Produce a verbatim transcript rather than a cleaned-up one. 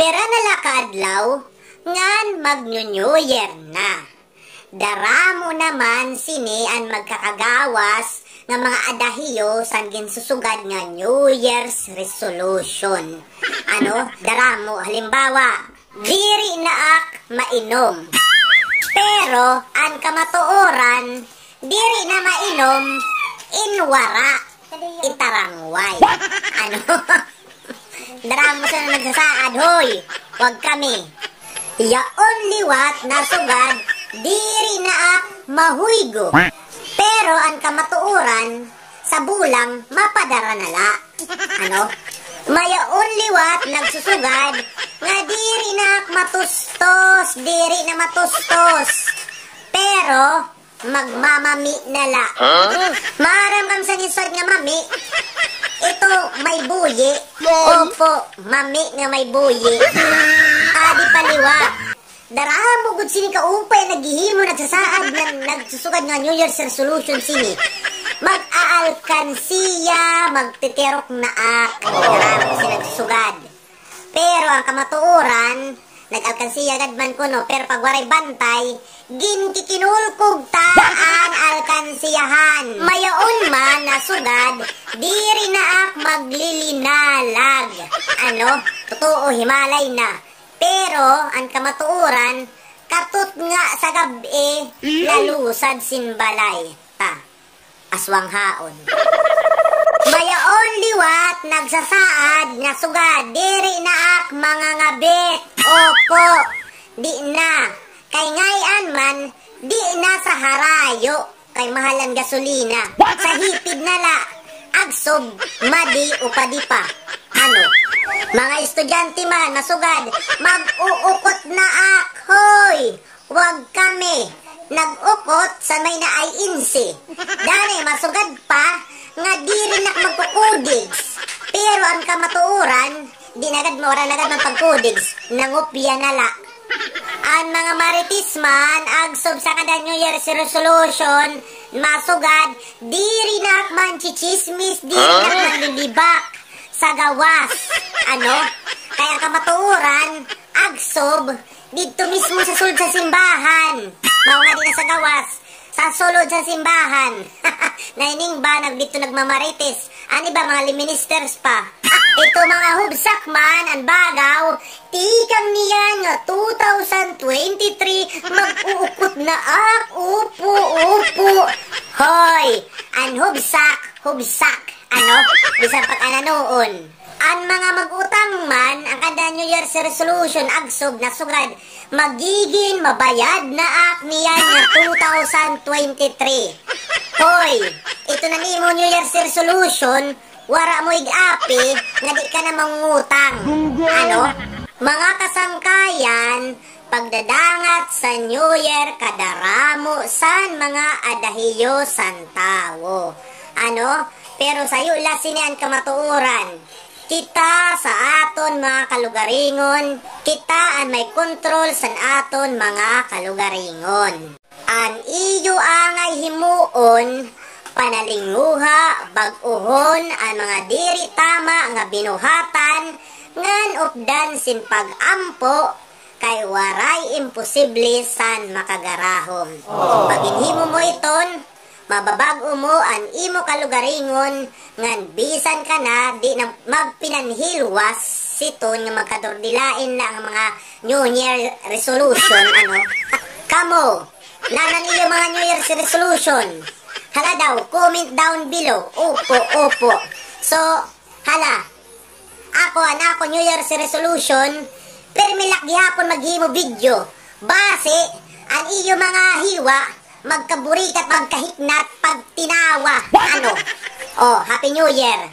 Pira na la ka adlaw ngan mag-New Year na. Daramo naman sini an magkakagawas nga mga adahiyo san ginsusugad nga New Year's resolution. Ano? Daramo. Halimbawa, diri na ak mainom. Pero an kamatuoran, diri na mainom in wara itarangway. Ano? Daramo sini nagsasaad, hoy! Wag kami. Yaon liwat nasugad, diri na ak mahuygo. Pero an kamatuoran, sa bulang, mapadara na la. Ano? Mayaon liwat nagsusugad nga diri na ak matustos, diri na matustos. Pero magmamami na la. Maaram kam san ginsusugad nga mami? Ito may buyi. Opo, mami nga may buyi. Adi pa liwat. Daramo gud sini kaupay naghihimo, nagsasaad nga nagsusugad nga New Year's resolution sini. Mag-aalkansiya, magtitirok na ak. Daramo sini nagsusugad. Pero an kamatuoran, nag-alkansiya gad man kuno, pero pag waray bantay, ginkikinulkog ta an alkansiyahan. Mayaon man nasugad, diri na ak maglilinalag. Ano? Totoo, himalay na. Pero an kamatuoran, katutnga sa gab-i, nalusad sin balay. Ta, aswang haon. Mayaon liwat nagsasaad nga sugad, diri na ak mangangabit. Opo, di na. Kay ngay-an man, di na sa harayo. Kay mahal an gasolina. Sa hipid na la. Agsob, madi, upadi pa. Ano? Mga estudyante man, masugad, mag-uukot na ak, hoy! Wag kami nag-ukot sa may naay insi. Danay masugad pa nga diri na ak magkukudigs. Pero an kamatuoran, di na gad, mura na gad man pagkudigs, nangupya na la. An mga marites man, agsob sa kada New Year's resolution, masugad, diri na ak manchichismis, diri na ak manlilibak sa gawas. Ano? Kay an kamatuoran, agsob, didto mismo sa sulod sa simbahan. Mao nga di na sa gawas, sa sulod sa simbahan. Nahining ba, nag-, didto nagmamarites. An iba, mga liministers pa. Ito, mga hubsak man, an bagaw, tikang niyan nga two thousand twenty-three, mag-uukot na ak, upo, upo. Hoy, an hubsak, hubsak. Ano? Bisan pa kananuon. An mga mag-utang man, an kada New Year's resolution, agsob, nasugad, magigin mabayad na ak niyan nga two thousand twenty-three. Hoy, ito na nimo New Year's resolution, wara mo ig-api nga di ka na mangutang. Ano? Mga kasangkayan, pagdadangat sa New Year, kadaramo san mga adahiyo san tawo. Ano? Pero sayo la sini an kamatuoran. Kita sa aton mga kalugaringon, kita an may kontrol san aton mga kalugaringon. An iyo angay himuon, panalinguha, bag-ohon an mga diri tama nga binuhatan, ngan updan sin pag-ampo, kay waray imposible san makagarahom. Pag ginhimo mo iton, mababag-o mo an imo kalugaringon, ngan bisan ka na di na magpinanhilwas siton nga magkadurdilain la nga mga New Year resolution, ano? Kamo, nanan iyo mga New Year's resolution? Hala daw, comment down below. Opo, opo. So, hala, ako, an ako New Year's resolution, pirmi la ak gihapon maghimo video. Basi, an iyo mga hiwa, magkaburikat, magkahiknat, pagtinawa. Ano? Oh, Happy New Year.